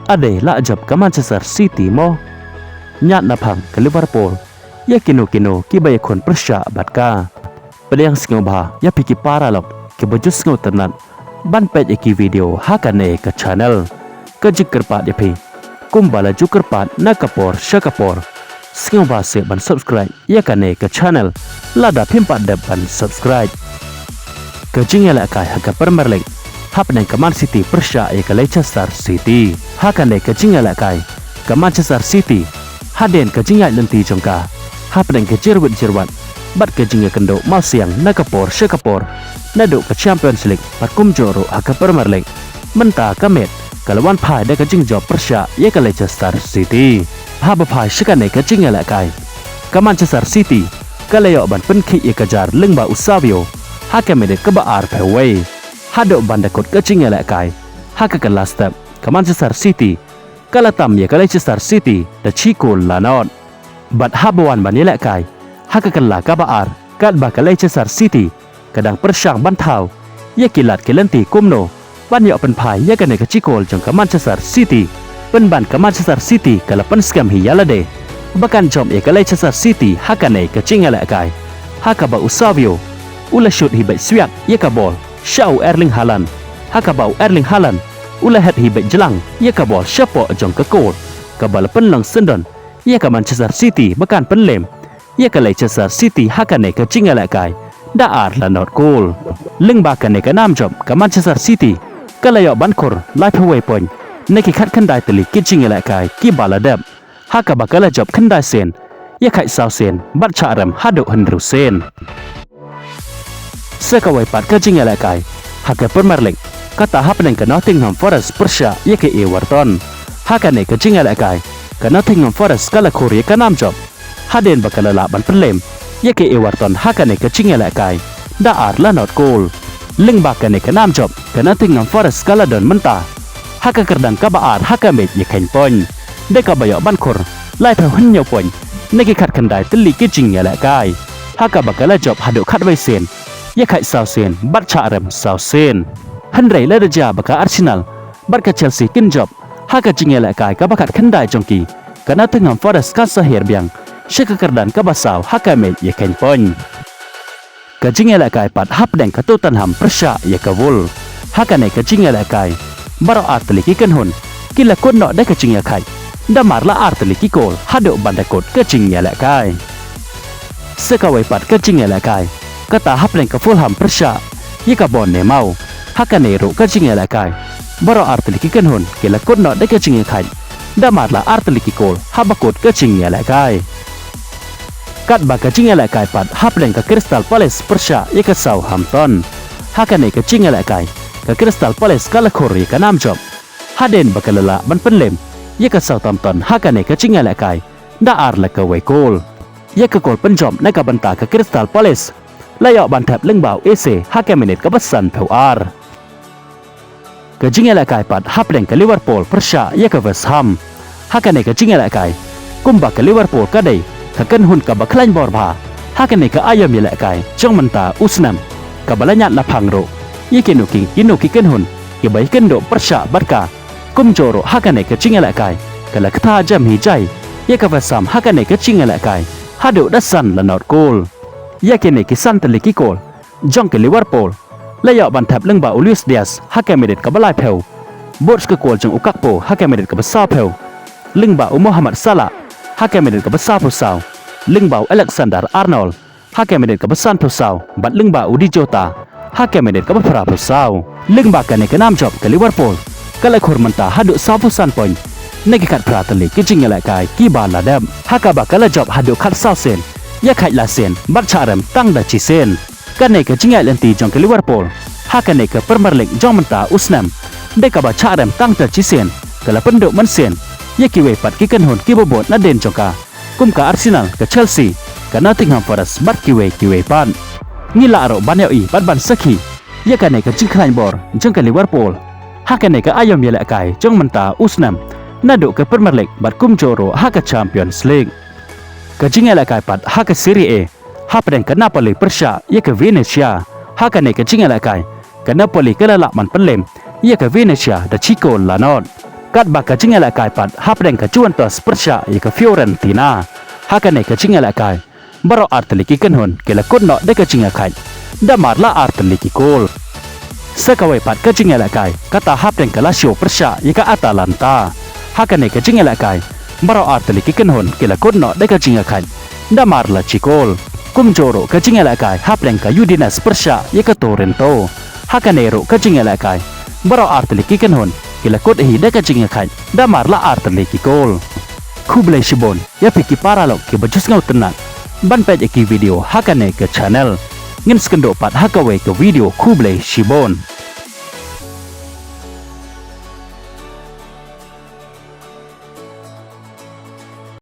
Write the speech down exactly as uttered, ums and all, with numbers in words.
Ade la jop ka Manchester City mo. Ñiad naphang ka Liverpool ïa kino kino kiba ïakhun pyrshah bad ka. Pdiang sngewbha ïa phi ki paralok kiba ju sngewtynnat ban peit ïa ki video ha kane ka channel. Ka jingkyrpad ïa phi, kumba la ju kyrpad na ka por sha ka por, sngewbha seh ban subscribe ïa kane ka channel lada phim pat dep ban subscribe. Ka jingïalehkai ha ka Premier League hapdeng ka Man City pyrshah ïa ka Leicester City. Ha kane ka jingïalehkai, ka Manchester City, hadien ka jingïaid lynti jong ka hapdeng ka jyrwit jyrwat bad ka jingïakynduh mawsiang na ka por sha ka por naduh ka Champions League bad kumjuh ruh ha ka Premier League, mynta ka miet ka la wan phai da ka jingjop pyrshah ïa ka Leicester City. Haba phai sha kane ka jingïalehkai, ka Manchester City ka la ïoh ban pynkhih ïa ka jar lyngba u Savio ha ka minit kaba arphew wei. Haduh ban da kut ka jingïalehkai, ha ka kylla step, ka Manchester City ka la tam ïa ka Leicester City da shi kol la nod. Bad haba wan ban ïalehkai ha ka kylla kaba ar, katba ka Leicester City ka dang pyrshang ban thaw ïa ki lad ki lynti kumno ban ïoh pynphai ïa kane ka shi kol jong ka Manchester City, pynban ka Manchester City ka la pynskhem hi ïa lade ba kan jop ïa ka Leicester City ha kane ka jingïalehkai. Ha kaba u Savio u la shut hi beit swiak ïa ka bol sha u Erling Haaland, ha kaba u Erling Haaland u la het hi beit jlang ïa ka bol shapoh jong ka kol, kaba la pynlong syndon ïa ka Manchester City ba kan pynlem ïa ka Leicester City ha kane ka jingïalehkai da ar la nod kol. Lyngba kane ka nam jop, ka Manchester City ka la ïoh ban khur laiphew wei point na ki khatkhyndai tylli ki jingïalehkai kiba la dep, ha kaba ka la jop khyndai sien, ïakhaid saw sien bad shah rem haduh hynriew sien. Sa kawei pat ka jingïalehkai ha ka Premier League, kata hapdeng ka Nottingham Forest pyrshah ïa ka Everton. Ha kane ka jingïalehkai, ka Nottingham Forest ka la khur ïa ka nam jop hadien ba ka la lah ban pynlem ïa ka Everton ha kane ka jingïalehkai da ar la nod kol. Lyngba kane ka nam jop, ka Nottingham Forest ka la don mynta ha ka kyrdan kaba ar ha ka miej ïakheiñ point, da kaba ïoh ban khur laiphew hynñiew point na ki khatkhyndai tylli ki jingïalehkai, ha kaba ka la jop haduh khatwei sien, ïakhaid saw sien bad shah rem saw sien. Hynrei lada jia ba ka Arsenal bad ka Chelsea kin jop ha ka jingïalehkai kaba khatkhyndai jong ki, ka Nottingham Forest kan sa hiar biang sha ka kyrdan kaba saw ha ka miej ïakheiñ point. Ka jingïalehkai pat hapdeng ka Tottenham pyrshah ïa ka Wolves. Ha kane ka jingïalehkai, baroh ar tylli ki kynhun ki la kut noh da ka jingïakhaid da mar la ar tylli ki kol haduh ban da kut ka jingïalehkai. Sa kawei pat ka jingïalehkai, kata hapdeng ka Fulham pyrshah ïa ka Bournemouth. Ha kane ruh ka jingïalehkai, baroh ar tylli ki kynhun ki la kut noh da ka jingïakhaid da mar la ar tylli ki kol haba kut ka jingïalehkai. Katba ka jingïalehkai pat hapdeng ka Crystal Palace pyrshah ïa ka Southampton. Ha kane ka jingïalehkai, ka Crystal Palace ka la khur ïa ka nam jop hadien ba ka la lah ban pynlem ïa ka Southampton ha kane ka jingïalehkai da ar la kawei kol. Ïa ka kol pynjop na ka bynta ka Crystal Palace la ïoh ban thep lyngba u Eze ha ka minit kaba sanphew ar. Ka jingïalehkai pat hapdeng ka Liverpool pyrshah ïa ka West Ham. Ha kane ka jingïalehkai, kumba ka Liverpool ka dei ka kynhun kaba khlaiñ bor bha ha kane ka aïom ïalehkai jong mynta u snem, kaba la ñiad naphang ruh ïa kino ki, kino ki kynhun kiba ïakynduh pyrshah bad ka. Kumjuh ruh ha kane ka jingïalehkai, ka la ktah jem hi jai ïa ka West Ham ha kane ka jingïalehkai haduh da san la nod kol. Ïa kine ki san tylli ki kol jong ka Liverpool la ïoh ban thep lyngba u Luis Diaz ha ka minit kaba laiphew, bad ka kol jong u Gakpo ha ka minit kaba sawphew, lyngba u Mohamed Salah ha ka minit kaba sawphew saw, lyngba u Alexander Arnold ha ka minit kaba sanphew saw, bad lyngba u Jota ha ka minit kaba phraphew saw. Lyngba kane ka nam jop, ka Liverpool ka la khur mynta haduh sawphew san point na ki khatphra tylli ki jingïalehkai kiba la dep, ha kaba ka la jop haduh khatsaw sien, ïakhaid lai sien bad shah rem tang da shisien. Kane ka jingïaid lynti jong ka Liverpool ha kane ka Premier League jong mynta u snem, da kaba shah rem tang da shisien, ka la pynduh mynsiem ïa kiwei pat ki kynhun kiba bud nadien jong ka, kum ka Arsenal, ka Chelsea, ka Nottingham Forest bad kiwei kiwei pat. Ngi lah ruh ban ïohi bad ban sakhi ïa kane ka jingkhlaiñ bor jong ka Liverpool ha kane ka aïom ïalehkai jong mynta u snem, naduh ka Premier League bad kumjuh ruh ha ka Champions League. Ka jingïalehkai pat ha ka Serie A, hapdeng ka Napoli pyrshah ïa ka Venezia. Ha kane ka jingïalehkai, ka Napoli ka la lah ban pynlem ïa ka Venezia da shi kol la nod. Katba ka jingïalehkai pat hapdeng ka Juventus pyrshah ïa ka Fiorentina. Ha kane ka jingïalehkai, baroh artylli ki kynhun ki la kut noh da ka jingïakhaid da mar la artylli ki kol. Sa kawei pat ka jingïalehkai, kata hapdeng ka Lazio pyrshah ïa ka Atalanta. Ha kane ka jingïalehkai, baroh artylli ki kynhun ki la kut noh da ka jingïakhaid da mar la shi kol. Kumjuh ruh ka jingïalehkai hapdeng ka Udinese pyrshah ïa ka Torino. Ha kane ruh ka jingïalehkai, baroh artylli ki kynhun ki la kut hi da ka jingïakhaid da mar la artylli ki kol. Khublei shibun ïa phi ki paralok kiba ju sngewtynnat ban peit ïa ki video ha kane ka channel. Ngin sa ïakynduh pat ha kawei ka video, khublei shibun.